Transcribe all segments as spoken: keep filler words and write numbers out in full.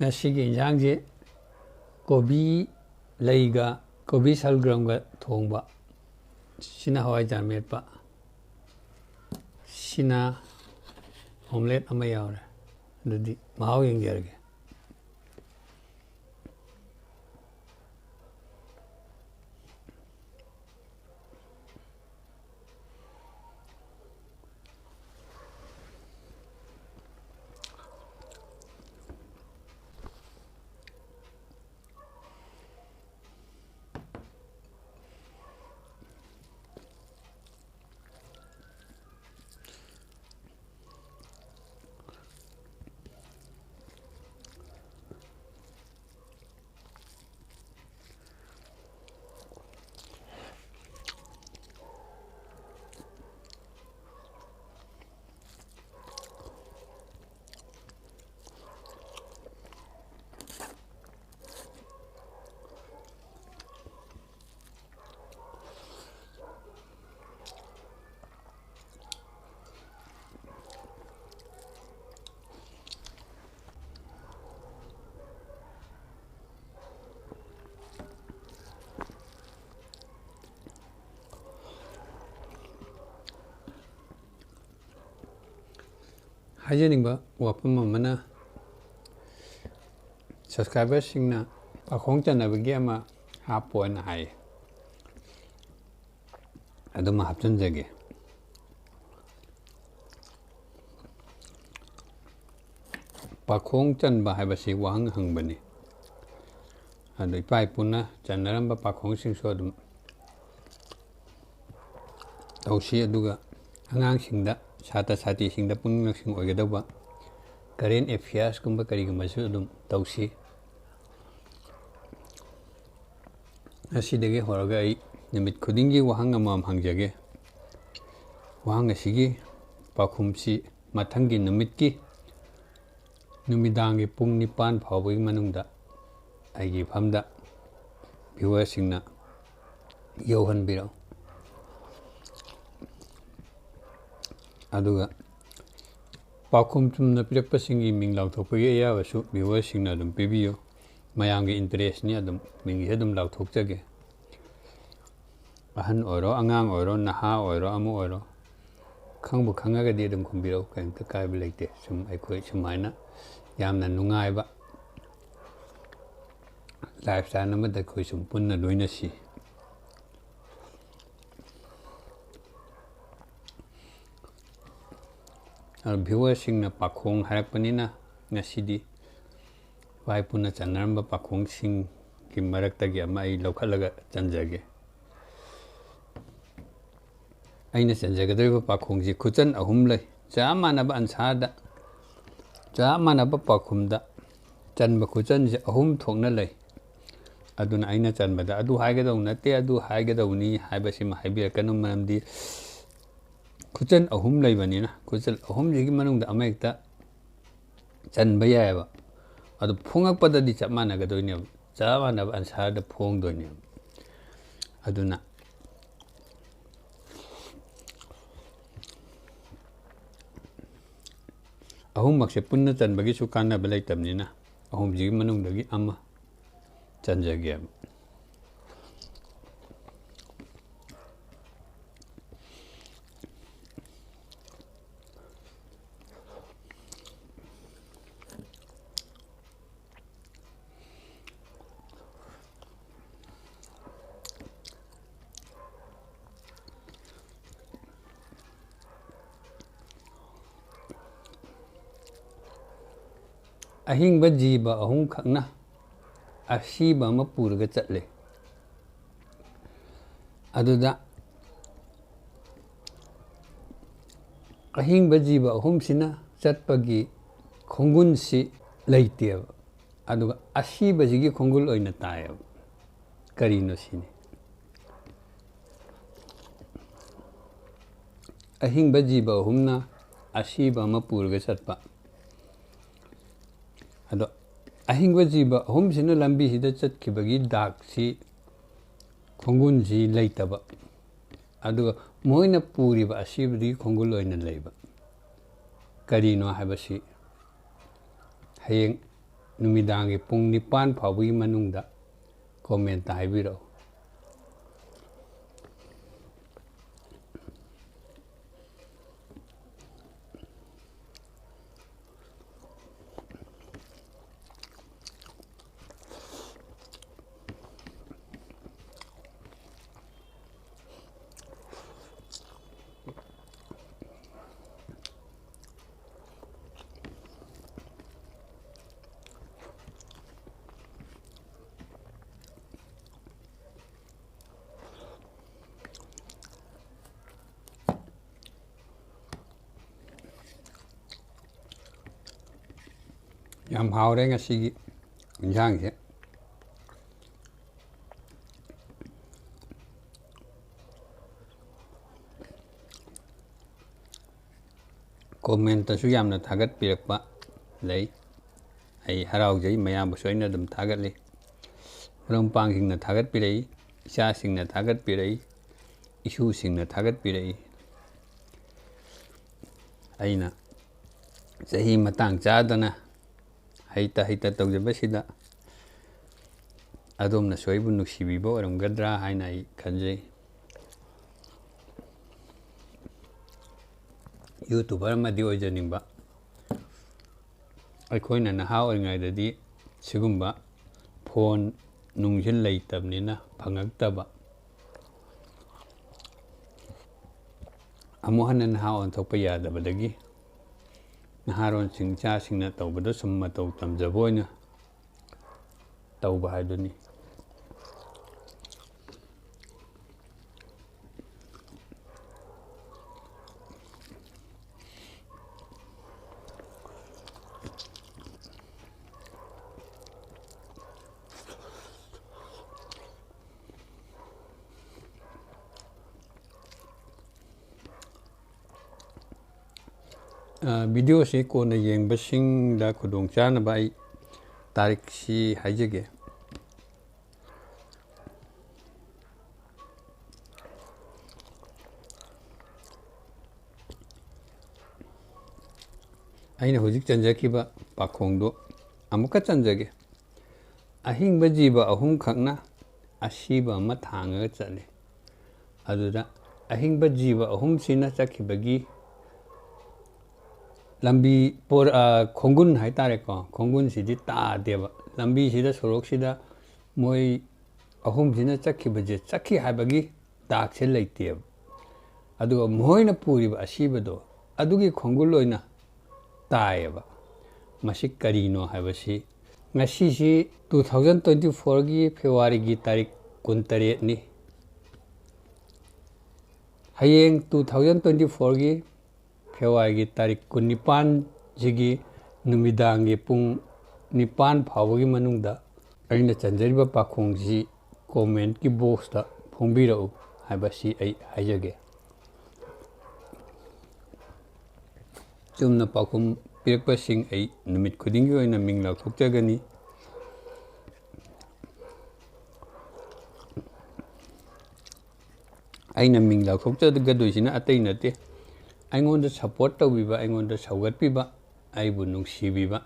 ꯉꯁꯤꯒꯤ ꯏꯟꯁꯥꯡꯁꯤ ꯀꯣꯕꯤ ꯂꯩꯒ ꯀꯣꯕꯤ ꯁꯜꯒ꯭ꯔꯝꯒ ꯊꯣꯡꯕ꯫ ꯁꯤꯅ ꯍꯋꯥꯏꯖꯥꯔ ꯃꯦꯠꯄ꯫ ꯁꯤꯅ ꯑꯣꯝꯂꯦꯠ ꯑꯃ ꯌꯥꯎꯔꯦ꯫ ꯑꯗꯨꯗꯤ ꯃꯍꯥꯎ ꯌꯦꯡꯖꯔꯒꯦ꯫ ꯍꯥꯏꯖꯅꯤꯡꯕ ꯋꯥꯐꯝ ꯑꯃꯅ, ꯁꯕꯁꯀ꯭ꯔꯥꯏꯕꯔꯁꯤꯡꯅ ꯄꯥꯈꯣꯡ ꯆꯟꯅꯕꯒꯤ ꯑꯃ ꯍꯥꯞꯄꯣꯅ ꯍꯥꯏꯌꯦ꯫ ꯑꯗꯨꯃ ꯍꯥꯞꯆꯤꯟꯖꯒꯦ꯫ ꯄꯥꯈꯣꯡ ꯆꯟꯕ ꯍꯥꯏꯕꯁꯤ ꯋꯥꯍꯪ ꯍꯪꯕꯅꯤ꯫ ꯑꯗꯣ ꯏꯄꯥ ꯏꯄꯨꯅ ꯆꯟꯅꯔꯝꯕ ꯄꯥꯈꯣꯡꯁꯤꯡꯁꯨ ꯑꯗꯨꯝ ꯇꯧꯁꯤ, ꯑꯗꯨꯒ ꯑꯉꯥꯡꯁꯤꯡꯗ, ꯁꯥꯇ꯭ꯔ ꯁꯥꯇ꯭ꯔꯤꯁꯤꯡꯗ ꯄꯨꯛꯅꯤꯡ ꯂꯧꯁꯤꯡ ꯑꯣꯏꯒꯗꯧꯕ ꯀꯔꯦꯟ ꯑꯦꯐꯤꯌꯔꯁꯀꯨꯝꯕ ꯀꯔꯤꯒꯨꯝꯕꯁꯨ ꯑꯗꯨꯝ ꯇꯧꯁꯤ꯫ ꯉꯁꯤꯗꯒꯤ ꯍꯧꯔꯒ ꯑꯩ ꯅꯨꯃꯤꯠ ꯈꯨꯗꯤꯡꯒꯤ ꯋꯥꯍꯪ ꯑꯃꯃꯝ ꯍꯪꯖꯒꯦ꯫ ꯋꯥꯍꯪ ꯑꯁꯤꯒꯤ ꯄꯥꯎꯈꯨꯝꯁꯤ ꯃꯊꯪꯒꯤ ꯅꯨꯃꯤꯠꯀꯤ ꯅꯨꯃꯤꯗꯥꯡꯒꯤ ꯄꯨꯡ ꯅꯤꯄꯥꯟ ꯐꯥꯎꯕꯒꯤ ꯃꯅꯨꯡꯗ ꯑꯩꯒꯤ ꯏꯐꯝꯗ ꯚ꯭ꯌꯨꯋꯔꯁꯤꯡꯅ ꯌꯧꯍꯟꯕꯤꯔꯛꯎ꯫ ꯑꯗꯨꯒ ꯄꯥꯎꯈꯨꯝ ꯆꯨꯝꯅ ꯄꯤꯔꯛꯄꯁꯤꯡꯒꯤ ꯃꯤꯡ ꯂꯥꯎꯊꯣꯛꯄꯒꯤ ꯑꯌꯥꯕꯁꯨ viewerꯁꯤꯡꯅ ꯑꯗꯨꯝ ꯄꯤꯕꯤꯌꯨ꯫ ꯃꯌꯥꯝꯒꯤ interestꯅꯤ, ꯑꯗꯨꯝ ꯃꯤꯡꯁꯦ ꯑꯗꯨꯝ ꯂꯥꯎꯊꯣꯛꯆꯒꯦ꯫ ꯑꯍꯟ ꯑꯣꯏꯔꯣ, ꯑꯉꯥꯡ ꯑꯣꯏꯔꯣ, ꯅꯍꯥ ꯑꯣꯏꯔꯣ, ꯑꯃ ꯑꯣꯏꯔꯣ, ꯈꯪꯕꯨ ꯈꯪꯉꯒꯗꯤ ꯑꯗꯨꯝ ꯈꯨꯝꯕꯤꯔꯛꯎ, ꯀꯔꯤꯝꯇ ꯀꯥꯏꯕ ꯂꯩꯇꯦ꯫ ꯁꯨꯝ ꯑꯩꯈꯣꯏ ꯁꯨꯃꯥꯏꯅ ꯌꯥꯝꯅ ꯅꯨꯡꯉꯥꯏꯕ lifestyle ꯑꯃꯗ ꯑꯩꯈꯣꯏ ꯁꯨꯝ ꯄꯨꯟꯅ ꯂꯣꯏꯅꯁꯤ꯫ ꯑꯗꯣ viewerꯁꯤꯡꯅ ꯄꯥꯈꯣꯡ ꯍꯥꯏꯔꯛꯄꯅꯤꯅ, ꯉꯁꯤꯗꯤ ꯏꯄꯥ ꯏꯄꯨꯅ ꯆꯟꯅꯔꯝꯕ ꯄꯥꯈꯣꯡꯁꯤꯡꯒꯤ ꯃꯔꯛꯇꯒꯤ ꯑꯃ ꯑꯩ ꯂꯧꯈꯠꯂꯒ ꯆꯟꯖꯒꯦ꯫ ꯑꯩꯅ ꯆꯟꯖꯒꯗꯧꯔꯤꯕ ꯄꯥꯈꯣꯡꯁꯤ ꯈꯨꯆꯟ ꯑꯍꯨꯝ ꯂꯩ꯫ ꯆꯞ ꯃꯥꯟꯅꯕ answerꯗ, ꯆꯞ ꯃꯥꯟꯅꯕ ꯄꯥꯎꯈꯨꯝꯗ ꯆꯟꯕ ꯈꯨꯆꯟꯁꯦ ꯑꯍꯨꯝ ꯊꯣꯛꯅ ꯂꯩ꯫ ꯑꯗꯨꯅ ꯑꯩꯅ ꯆꯟꯕꯗ ꯑꯗꯨ ꯍꯥꯏꯒꯗꯧ ꯅꯠꯇꯦ, ꯑꯗꯨ ꯍꯥꯏꯒꯗꯧꯅꯤ ꯍꯥꯏꯕꯁꯤꯃ ꯍꯥꯏꯕꯤꯔꯛꯀꯅꯨ, ꯃꯔꯝꯗꯤ ꯈꯨꯆꯟ ꯑꯍꯨꯝ ꯂꯩꯕꯅꯤꯅ, ꯈꯨꯆꯟ ꯑꯍꯨꯝꯁꯤꯒꯤ ꯃꯅꯨꯡꯗ ꯑꯃ ꯍꯦꯛꯇ ꯆꯟꯕ ꯌꯥꯏꯑꯕ꯫ ꯑꯗꯨ ꯐꯣꯡꯉꯛꯄꯗꯗꯤ ꯆꯞ ꯃꯥꯟꯅꯒꯗꯣꯏꯅꯦꯕ, ꯆꯞ ꯃꯥꯟꯅꯕ answerꯗ ꯐꯣꯡꯗꯣꯏꯅꯦꯕ꯫ ꯑꯗꯨꯅ ꯑꯍꯨꯝꯃꯛꯁꯦ ꯄꯨꯟꯅ ꯆꯟꯕꯒꯤꯁꯨ ꯀꯥꯟꯅꯕ ꯂꯩꯇꯕꯅꯤꯅ, ꯑꯍꯨꯝꯁꯤꯒꯤ ꯃꯅꯨꯡꯗꯒꯤ ꯑꯃ ꯆꯟꯖꯒꯦꯕ꯫ ꯑꯍꯤꯡꯕ ꯖꯤꯕ ꯑꯍꯨꯝꯈꯛꯅ ꯑꯁꯤꯕ ꯑꯃ ꯄꯨꯔꯒ ꯆꯠꯂꯦ꯫ ꯑꯗꯨꯗ ꯑꯍꯤꯡꯕ ꯖꯤꯕ ꯑꯍꯨꯝꯁꯤꯅ ꯆꯠꯄꯒꯤ ꯈꯣꯡꯒꯨꯜꯁꯤ ꯂꯩꯇꯦꯕ, ꯑꯗꯨꯒ ꯑꯁꯤꯕꯁꯤꯒꯤ ꯈꯣꯡꯒꯨꯜ ꯑꯣꯏꯅ ꯇꯥꯏꯌꯦꯕ꯫ ꯀꯔꯤꯅꯣ ꯁꯤꯅꯤ꯫ ꯑꯍꯤꯡꯕ ꯖꯤꯕ ꯑꯍꯨꯝꯅ ꯑꯁꯤꯕ ꯑꯃ ꯄꯨꯔꯒ ꯆꯠꯄ꯫ ꯑꯗꯣ ꯑꯍꯤꯡꯕ ꯖꯤꯕ ꯑꯍꯨꯝꯁꯤꯅ ꯂꯝꯕꯤꯁꯤꯗ ꯆꯠꯈꯤꯕꯒꯤ ꯗꯥꯛꯁꯤ, ꯈꯣꯡꯒꯨꯜꯁꯤ ꯂꯩꯇꯕ, ꯑꯗꯨꯒ ꯃꯣꯏꯅ ꯄꯨꯔꯤꯕ ꯑꯁꯤꯕꯗꯨꯒꯤ ꯈꯣꯡꯒꯨꯜ ꯑꯣꯏꯅ ꯂꯩꯕ꯫ ꯀꯔꯤꯅꯣ ꯍꯥꯏꯕꯁꯤ ꯍꯌꯦꯡ ꯅꯨꯃꯤꯗꯥꯡꯒꯤ ꯄꯨꯡ ꯅꯤꯄꯥꯟ ꯐꯥꯎꯕꯒꯤ ꯃꯅꯨꯡꯗ comment ꯍꯥꯏꯕꯤꯔꯛꯎ꯫ ꯌꯥꯝ ꯍꯥꯎꯔꯦ ꯉꯁꯤꯒꯤ ꯏꯟꯁꯥꯡꯁꯦ꯫ Commentꯇꯁꯨ ꯌꯥꯝꯅ ꯊꯥꯒꯠꯄꯤꯔꯛꯄ ꯂꯩ꯫ ꯑꯩ ꯍꯔꯥꯎꯖꯩ, ꯃꯌꯥꯝꯕꯨꯁꯨ ꯑꯩꯅ ꯑꯗꯨꯝ ꯊꯥꯒꯠꯂꯤ꯫ ꯃꯔꯨꯞ ꯃꯄꯥꯡꯁꯤꯡꯅ ꯊꯥꯒꯠꯄꯤꯔꯛꯏ, ꯏꯆꯥꯁꯤꯡꯅ ꯊꯥꯒꯠꯄꯤꯔꯛꯏ, ꯏꯁꯨꯁꯤꯡꯅ ꯊꯥꯒꯠꯄꯤꯔꯛꯏ꯫ ꯑꯩꯅ ꯆꯍꯤ ꯃꯇꯥꯡ ꯆꯥꯗꯅ ꯍꯩꯇ ꯍꯩꯇ ꯇꯧꯖꯕꯁꯤꯗ ꯑꯗꯣꯝꯅꯁꯨ ꯑꯩꯕꯨ ꯅꯨꯡꯁꯤꯕꯤꯕ ꯑꯣꯏꯔꯝꯒꯗ꯭ꯔꯥ ꯍꯥꯏꯅ ꯑꯩ ꯈꯟꯖꯩ꯫ YouTuber ꯑꯃꯗꯤ ꯑꯣꯏꯖꯅꯤꯡꯕ꯫ ꯑꯩꯈꯣꯏꯅ ꯅꯍꯥ ꯑꯣꯏꯔꯤꯉꯩꯗꯗꯤ ꯁꯤꯒꯨꯝꯕ phone ꯅꯨꯡꯁꯤ ꯂꯩꯇꯕꯅꯤꯅ ꯐꯪꯉꯛꯇꯕ꯫ ꯑꯃꯨꯛ ꯍꯟꯅ ꯅꯍꯥ ꯑꯣꯟꯊꯣꯛꯄ ꯌꯥꯗꯕꯗꯒꯤ ꯅꯍꯥꯔꯣꯟꯁꯤꯡ ꯏꯆꯥꯁꯤꯡꯅ ꯇꯧꯕꯗ ꯁꯨꯝ ꯃꯇꯧ ꯇꯝꯖꯕ ꯑꯣꯏꯅ ꯇꯧꯕ ꯍꯥꯏꯗꯨꯅꯤ꯫ ꯑ, videoꯁꯤ ꯀꯣꯟꯅ ꯌꯦꯡꯕꯁꯤꯡꯗ ꯈꯨꯗꯣꯡꯆꯥꯅꯕ ꯑꯩ ꯇꯥꯔꯤꯛꯁꯤ ꯍꯥꯏꯖꯒꯦ꯫ ꯑꯩꯅ ꯍꯧꯖꯤꯛ ꯆꯟꯖꯈꯤꯕ ꯄꯥꯈꯣꯡꯗꯣ ꯑꯃꯨꯛꯀ ꯆꯟꯖꯒꯦ꯫ ꯑꯍꯤꯡꯕ ꯖꯤꯕ ꯑꯍꯨꯝꯈꯛꯅ ꯑꯁꯤꯕ ꯑꯃ ꯊꯥꯡꯉꯒ ꯆꯠꯂꯤ꯫ ꯑꯗꯨꯗ ꯑꯍꯤꯡꯕ ꯖꯤꯕ ꯑꯍꯨꯝꯁꯤꯅ ꯆꯠꯈꯤꯕꯒꯤ ꯂꯝꯕꯤ ꯄꯣꯔ-, ꯑ, ꯈꯣꯡꯒꯨꯟ ꯍꯥꯏꯇꯥꯔꯦꯀꯣ, ꯈꯣꯡꯒꯨꯟꯁꯤꯗꯤ ꯇꯥꯗꯦꯕ꯫ ꯂꯝꯕꯤꯁꯤꯗ, ꯁꯣꯔꯣꯛꯁꯤꯗ ꯃꯣꯏ ꯑꯍꯨꯝꯁꯤꯅ ꯆꯠꯈꯤꯕꯁꯦ, ꯆꯠꯈꯤ ꯍꯥꯏꯕꯒꯤ ꯗꯥꯛꯁꯦ ꯂꯩꯇꯦꯕ꯫ ꯑꯗꯨꯒ ꯃꯈꯣꯏꯅ ꯄꯨꯔꯤꯕ ꯑꯁꯤꯕꯗꯣ ꯑꯗꯨꯒꯤ ꯈꯣꯡꯒꯨꯜ ꯑꯣꯏꯅ ꯇꯥꯏꯌꯦꯕ꯫ ꯃꯁꯤ ꯀꯔꯤꯅꯣ ꯍꯥꯏꯕꯁꯤ, ꯉꯁꯤꯁꯤ two thousand twenty fourꯒꯤ ꯐꯦꯕ꯭ꯔꯨꯋꯥꯔꯤꯒꯤ ꯇꯥꯔꯤꯛ ꯀꯨꯟꯇꯔꯦꯠꯅꯤ꯫ ꯍꯌꯦꯡ two thousand twenty fourꯒꯤ ꯐꯦꯕ꯭ꯔꯨꯋꯥꯔꯤꯒꯤ ꯇꯥꯔꯤꯛ ꯀꯨꯟꯅꯤꯄꯥꯟꯁꯤꯒꯤ ꯅꯨꯃꯤꯗꯥꯡꯒꯤ ꯄꯨꯡ ꯅꯤꯄꯥꯟ ꯐꯥꯎꯕꯒꯤ ꯃꯅꯨꯡꯗ ꯑꯩꯅ ꯆꯟꯖꯔꯤꯕ ꯄꯥꯈꯣꯡꯁꯤ comment ꯀꯤ box ꯇ ꯐꯣꯡꯕꯤꯔꯛꯎ ꯍꯥꯏꯕꯁꯤ ꯑꯩ ꯍꯥꯏꯖꯒꯦ꯫ ꯆꯨꯝꯅ ꯄꯥꯎꯈꯨꯝ ꯄꯤꯔꯛꯄꯁꯤꯡ ꯑꯩ ꯅꯨꯃꯤꯠ ꯈꯨꯗꯤꯡꯒꯤ ꯑꯣꯏꯅ ꯃꯤꯡ ꯂꯥꯎꯊꯣꯛꯆꯒꯅꯤ꯫ ꯑꯩꯅ ꯃꯤꯡ ꯂꯥꯎꯊꯣꯛꯆꯒꯗꯣꯏꯁꯤꯅ ꯑꯇꯩ ꯅꯠꯇꯦ, ꯑꯩꯉꯣꯟꯗ support ꯇꯧꯕꯤꯕ, ꯑꯩꯉꯣꯟꯗ ꯁꯧꯒꯠꯄꯤꯕ, ꯑꯩꯕꯨ ꯅꯨꯡꯁꯤꯕꯤꯕ,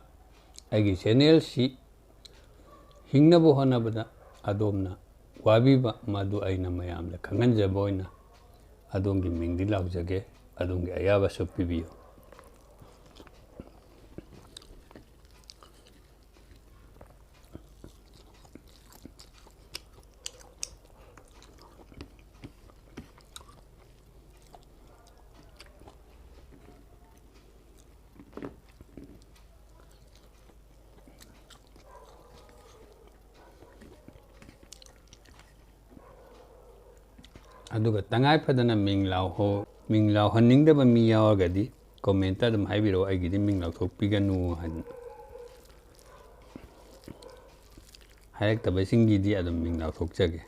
ꯑꯩꯒꯤ channel ꯁꯤ ꯍꯤꯡꯅꯕ ꯍꯣꯠꯅꯕꯗ ꯑꯗꯣꯝꯅ ꯋꯥꯕꯤꯕ, ꯃꯗꯨ ꯑꯩꯅ ꯃꯌꯥꯝꯗ ꯈꯪꯍꯟꯖꯕ ꯑꯣꯏꯅ ꯑꯗꯣꯝꯒꯤ ꯃꯤꯡꯗꯤ ꯂꯥꯎꯖꯒꯦ꯫ ꯑꯗꯣꯝꯒꯤ ꯑꯌꯥꯕꯁꯨ ꯄꯤꯕꯤꯌꯨ꯫ ꯑꯗꯨꯒ ꯇꯉꯥꯏ ꯐꯗꯅ ꯃꯤꯡ ꯂꯥꯎꯍꯣ-, ꯃꯤꯡ ꯂꯥꯎꯍꯟꯅꯤꯡꯗꯕ ꯃꯤ ꯌꯥꯎꯔꯒꯗꯤ comment ꯇ ꯑꯗꯨꯝ ꯍꯥꯏꯕꯤꯔꯛꯑꯣ, ꯑꯩꯒꯤꯗꯤ ꯃꯤꯡ ꯂꯥꯎꯊꯣꯛꯄꯤꯒꯅꯨ ꯍꯥꯏꯅ꯫ ꯍꯥꯏꯔꯛꯇꯕꯁꯤꯡꯒꯤꯗꯤ ꯑꯗꯨꯝ ꯃꯤꯡ ꯂꯥꯎꯊꯣꯛꯆꯒꯦ꯫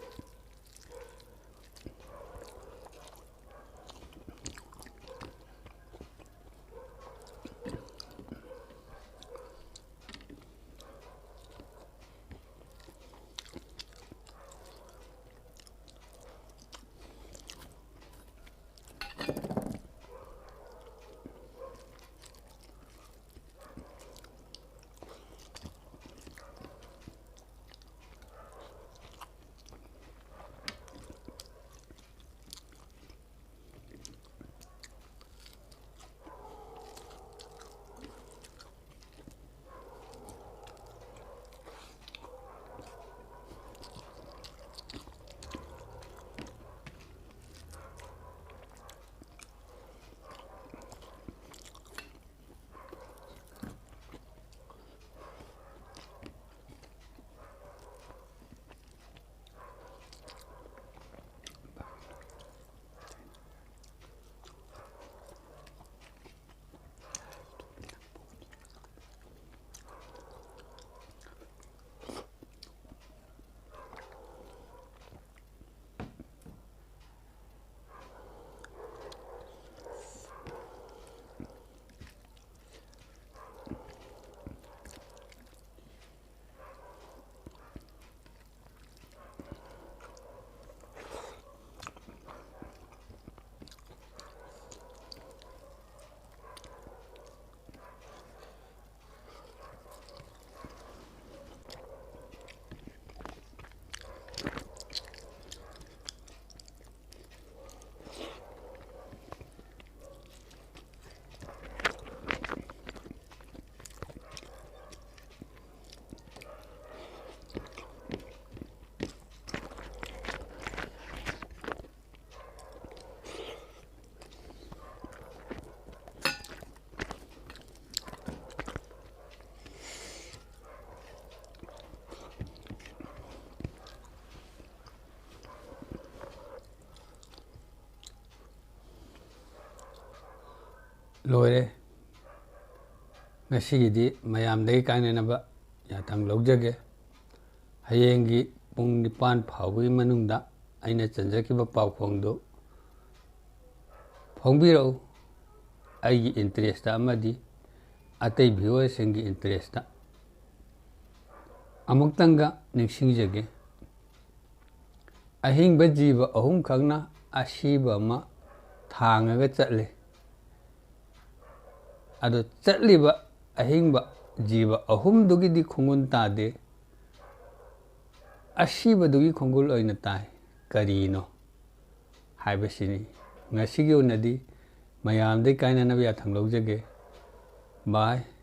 ꯂꯣꯏꯔꯦ꯫ ꯉꯁꯤꯒꯤꯗꯤ ꯃꯌꯥꯝꯗꯒꯤ ꯀꯥꯏꯅꯅꯕ ꯌꯥꯊꯪ ꯂꯧꯖꯒꯦ꯫ ꯍꯌꯦꯡꯒꯤ ꯄꯨꯡ ꯅꯤꯄꯥꯟ ꯐꯥꯎꯕꯒꯤ ꯃꯅꯨꯡꯗ ꯑꯩꯅ ꯆꯟꯖꯈꯤꯕ ꯄꯥꯎꯈꯣꯡꯗꯨ ꯐꯣꯡꯕꯤꯔꯛꯎ꯫ ꯑꯩꯒꯤ interest ꯑꯃꯗꯤ ꯑꯇꯩ viewerꯁꯤꯡꯒꯤ interest꯫ ꯑꯃꯨꯛꯇꯪꯒ ꯅꯤꯡꯁꯤꯡꯖꯒꯦ꯫ ꯑꯍꯤꯡꯕ ꯖꯤꯕ ꯑꯍꯨꯝꯈꯛꯅ ꯑꯁꯤꯕ ꯑꯃ ꯊꯥꯡꯉꯒ ꯆꯠꯂꯤ꯫ ꯑꯗꯣ ꯆꯠꯂꯤꯕ ꯑꯍꯤꯡꯕ ꯖꯤꯕ ꯑꯍꯨꯝꯗꯨꯒꯤꯗꯤ ꯈꯣꯡꯒꯨꯜ ꯇꯥꯗꯦ, ꯑꯁꯤꯕꯗꯨꯒꯤ ꯈꯣꯡꯒꯨꯜ ꯑꯣꯏꯅ ꯇꯥꯏ꯫ ꯀꯔꯤꯅꯣ ꯍꯥꯏꯕꯁꯤꯅꯤ꯫ ꯉꯁꯤꯒꯤ ꯑꯣꯏꯅꯗꯤ ꯃꯌꯥꯝꯗꯒꯤ ꯀꯥꯏꯅꯅꯕ ꯌꯥꯊꯪ ꯂꯧꯖꯒꯦ꯫ Bye꯫